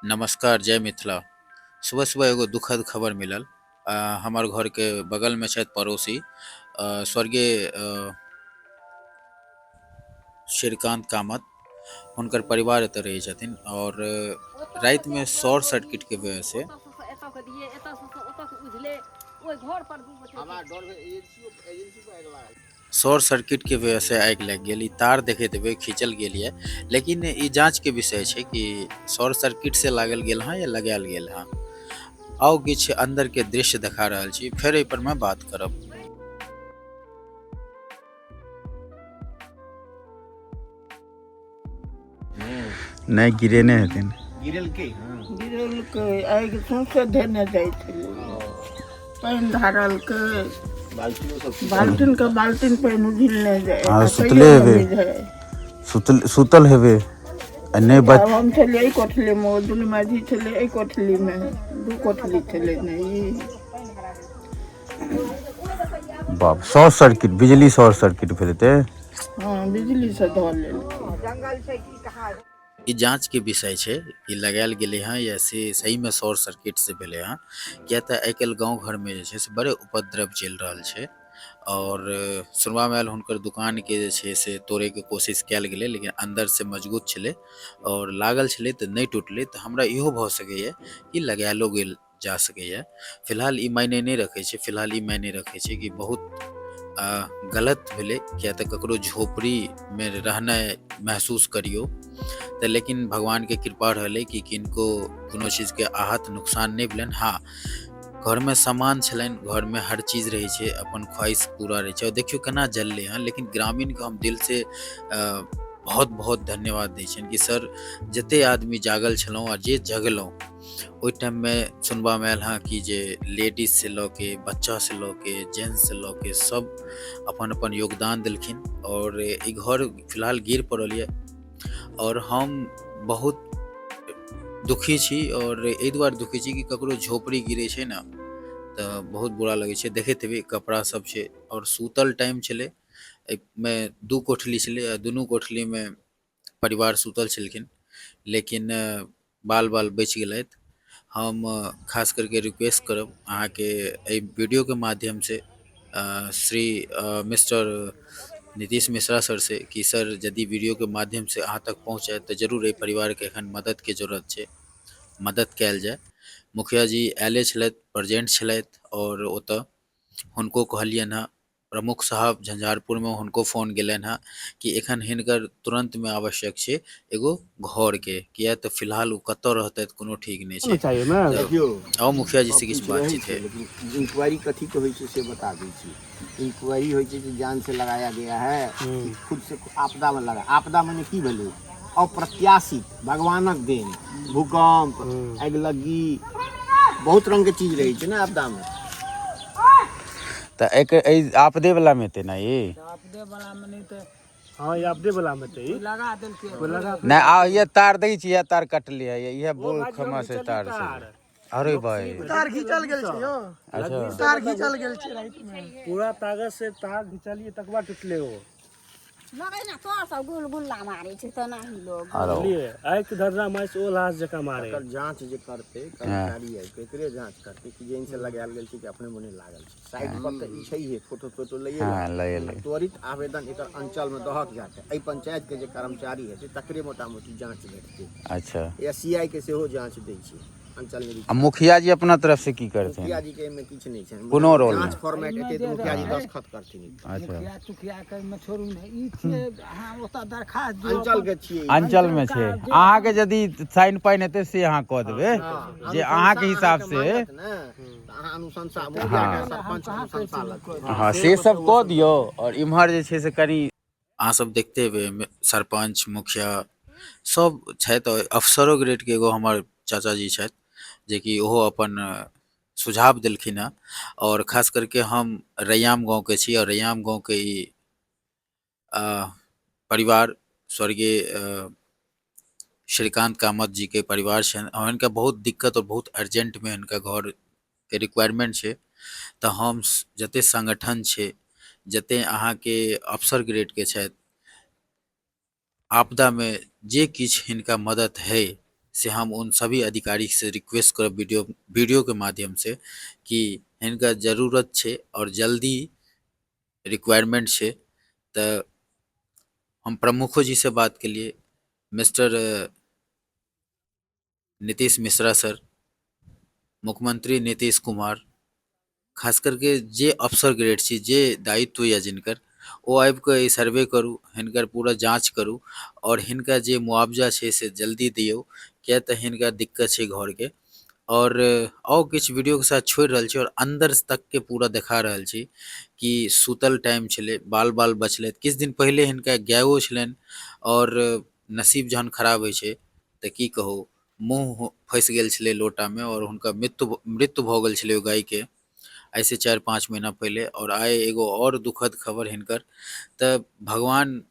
नमस्कार, जय मिथिला। सुबह सुबह एगो दुखद खबर मिलल। हमर घरके बगलमे छथि पड़ोसी स्वर्गीय श्रीकान्त कामत, हुनकर परिवार एतऽ रहै छथिन आओर रातिमे शॉर्ट सर्किटके वजहसँ शॉर्ट सर्किटके वजहसँ आगि लागि गेल। ई तार देखैत हेबै खींचल गेल यऽ, लेकिन ई जाँचके विषय छै कि शॉर्ट सर्किटसँ लागल गेल हँ या लगायल गेल हँ। आउ किछु अन्दरके दृश्य देखा रहल छी, फेर एहि पर मे बात करब। नहि गिरेने हेथिन। गिरेलकै? गिरेलकै, आगि सौंसे धेने जाइ छलै, पानि धारलकै, बाल्टीन के बाल्टीन पानि उझिलने जाइ। अहाँ सुतले हेबै, सुतल सुतल हेबै आ नहि बच। हम छलियै एहि कोठलीमे, ओ दुनू माझी छलै एहि कोठलीमे, दू कोठली छलै ने ई। बाप, शॉर्ट सर्किट, बिजली शॉर्ट सर्किट भेल हेतै। हँ, बिजलीसँ धऽ लेलकै। ई जाँचके विषय छै कि लगायल गेलै हँ या से सहीमे शॉर्ट सर्किट से भेलै हँ, किया तऽ आइ काल्हि गाँव घरमे जे छै से बड़े उपद्रव चलि रहल छै। आओर सुनबामे आयल हुनकर दुकानके जे छै से तोड़ैके कोशिश कयल गेलै, लेकिन अन्दरसँ मजबूत छलै आओर लागल छलै तऽ नहि टूटलै। तऽ हमरा इहो भऽ सकैए कि लगायलो गेल जा सकैए। फिलहाल ई मायने नहि रखै छै, फिलहाल ई मायने रखै छै कि बहुत गलत भेलै, किया तऽ ककरो झोपड़ीमे रहनाइ महसूस करियौ तऽ। लेकिन भगवानके कृपा रहलै कि किनको कोनो चीजके आहत नुकसान नहि भेलनि। हँ, घरमे सामान छलनि, घरमे हर चीज रहै छै, अपन ख्वाहिश पूरा रहै छै। आओर देखियौ केना जललै हँ। लेकिन ग्रामीणके हम दिलसँ बहुत बहुत धन्यवाद दै छियनि कि सर, जते आदमी जागल छलहुँ आ जे जगलहुँ ओहि टाइममे, सुनबामे आयल हँ कि जे लेडीजसँ लऽ के, बच्चासँ लऽ के, जेंट्ससँ लऽ के सब अपन अपन योगदान देलखिन आओर ई घर फिलहाल गिर पड़ल यऽ। आओर हम बहुत दुखी छी, आओर एहि दुआरे दुखी छी कि ककरो झोपड़ी गिरै छै ने तऽ बहुत बुरा लगै छै। देखैत हेबै कपड़ा सब छै आओर सुतल टाइम छलै। एहिमे दू कोठली छलै आ दुनू कोठलीमे परिवार सुतल छलखिन, लेकिन बाल बाल बचि गेलथि। हम खास करके रिक्वेस्ट करब अहाँके एहि वीडियोके माध्यमसँ श्री मिस्टर नीतीश मिश्रा सर से कि सर, यदि वीडियोके माध्यमसँ अहाँ तक पहुँचे तऽ जरूर एहि परिवारके एखन मददके जरूरत छै, मदद कयल जाय। मुखिया जी आयले छलथि, प्रेजेंट छलथि आओर ओतऽ हुनको कहलियनि हँ। प्रमुख साहब झंझारपुरमे हुनको फोन गेलनि हँ कि एखन हिनकर तुरन्तमे आवश्यक छै एगो घरके, किया तऽ फिलहाल ओ कतऽ रहतथि कोनो ठीक नहि छै। देखियौ, आउ मुखिया जी से सब किछु किछु रहै बातचीत छै है। लेकिन इंक्वायरी कथी के होइ छै से बता दै छी। इंक्वायरी होइ छै कि जान से लगाया गया है कि खुद से आपदा में लगा। आपदा मने की भेलै? अप्रत्याशित, भगवानक देन, भूकंप, अगिलग्गी, बहुत रंग के चीज रहै छै ने आपदा में। तऽ एक एहि आपदे वला मे हेतै ने ई? आपदे वाला मे नहि तऽ। हँ, ई आपदे वला मे तऽ ई लगा देलकै। कोइ लगा। नहि, आ ये तार देखै छी, इएह तार कटले है, इएह ओ बोल भाइजी, हम खमा से घिचलियै तार से। तार। अरे भाई, तार घिचल गेल छै यौ। अच्छा, तार घिचल गेल छै रातिमे। पूरा ताकत से तार घिचलियै तकर बाद टूटले ओ। लगै ने तोर सब गुलगुल्ला मारै छै तेनाही लोग। आरो बुझलियै, आगि के धरना मारि से ओ लाश जकाँ मारे। एकर जांच जे करतै कर्मचारी आबि कऽ, एकरे जांच करतै कि जैन से लगायल गेल छै कि अपने मने लागल छै। साइट पर तऽ ई छैहे, फोटो तोटो लैए। हँ, लए ले। त्वरित आवेदन एकर अंचल मे दहक जाके एहि पंचायत के जे कर्मचारी हेतै तकरे मोटा मोटी जांच भेटतै। अच्छा। या सी I के सेहो जांच दै छै अंचल आ निरीक्षक। मुखिया जी अपना तरफ से की करथिन? मुखिया जी के एहिमे किछु नहि छै। कोनो रोल जांच नहि। फॉर्मेट एतै तऽ मुखिया जी दस्तखत करथिन। अच्छा। मुखिया तुखिया के मे छोड़ू ने, ई छियै, अहाँ ओतऽ दरखास्त दियौ। अंचल के छियै ई। अंचल मे छै अहाँके, यदि साइन पाइन हेतै से अहाँ कऽ देबै हँ, जे अहाँके अनुशंसा हिसाब अहाँके से मांगत ने तऽ अहाँ अनुशंसा मुखिया के, सरपंच अनुशंसा लगतै। हँ, से सब कऽ दियौ। आओर इम्हर जे छै से कनि अहाँ सब देखते हेबै एहिमे सरपञ्च, मुखिया सब छथि आओर अफसरो ग्रेडके एगो हमर चाचा जी छथि, जेकि ओहो अपन सुझाव देलखिन हँ। आओर खास करके हम रैयाम गाँवके छी आओर रैयाम गाँवके ई परिवार स्वर्गीय श्रीकान्त कामत जीके परिवार छनि आओर हिनका बहुत दिक्कत आओर बहुत अर्जेंटमे हिनका घरके रिक्वायरमेंट छै। तऽ हम जतेक संगठन छै, जतेक अहाँके अफसर ग्रेडके छथि, आपदामे जे किछु हिनका मदति होइ से हम उन सभी अधिकारी से रिक्वेस्ट करब वीडियोके माध्यमसँ कि हिनका जरूरत छै आओर जल्दी रिक्वायरमेन्ट छै। तऽ हम प्रमुखो जीसँ बात केलियै, मिस्टर नीतीश मिश्रा सर, मुख्यमंत्री नीतीश कुमार, खास करके जे अफसर ग्रेड छी, जे दायित्व यऽ जिनकर, ओ आबि कऽ ई सर्वे करू, हिनकर पूरा जाँच करू आओर हिनका जे मुआवजा छै से जल्दी दियौ, किया तऽ हिनका दिक्कत छै घरके। आओर आउ किछु वीडियोके साथ छोड़ि रहल छी आओर अन्दर तकके पूरा देखा रहल छी कि सुतल टाइम छलै, बाल बाल बचलै। किछु दिन पहिले हिनका गायो छलनि आओर नसीब जहन खराब होइ छै तऽ की कहू, मुँह फँसि गेल छलै लोटामे आओर हुनका मृत्यु मृत्यु भऽ गेल छलै ओहि गायके आइसँ 4-5 महीना पहिले। आओर आइ एगो आओर दुखद खबर हिनकर। तऽ भगवान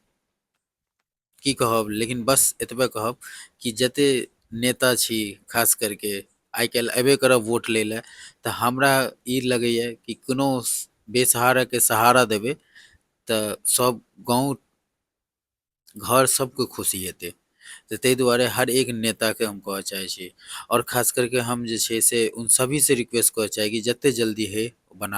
की कहब, लेकिन बस एतबे कहब कि जते नेता छी, खास करके आइ काल्हि अयबे करब वोट लै लए, तऽ हमरा ई लगैए कि कोनो बेसहाराके सहारा देबै तऽ सब गाँव घर सबके खुशी हेतै। तऽ ताहि दुआरे हर एक नेताके हम कहऽ चाहै छी आओर खास करके हम जे छै से उन सभी से रिक्वेस्ट करऽ चाही कि जते जल्दी होइ बना।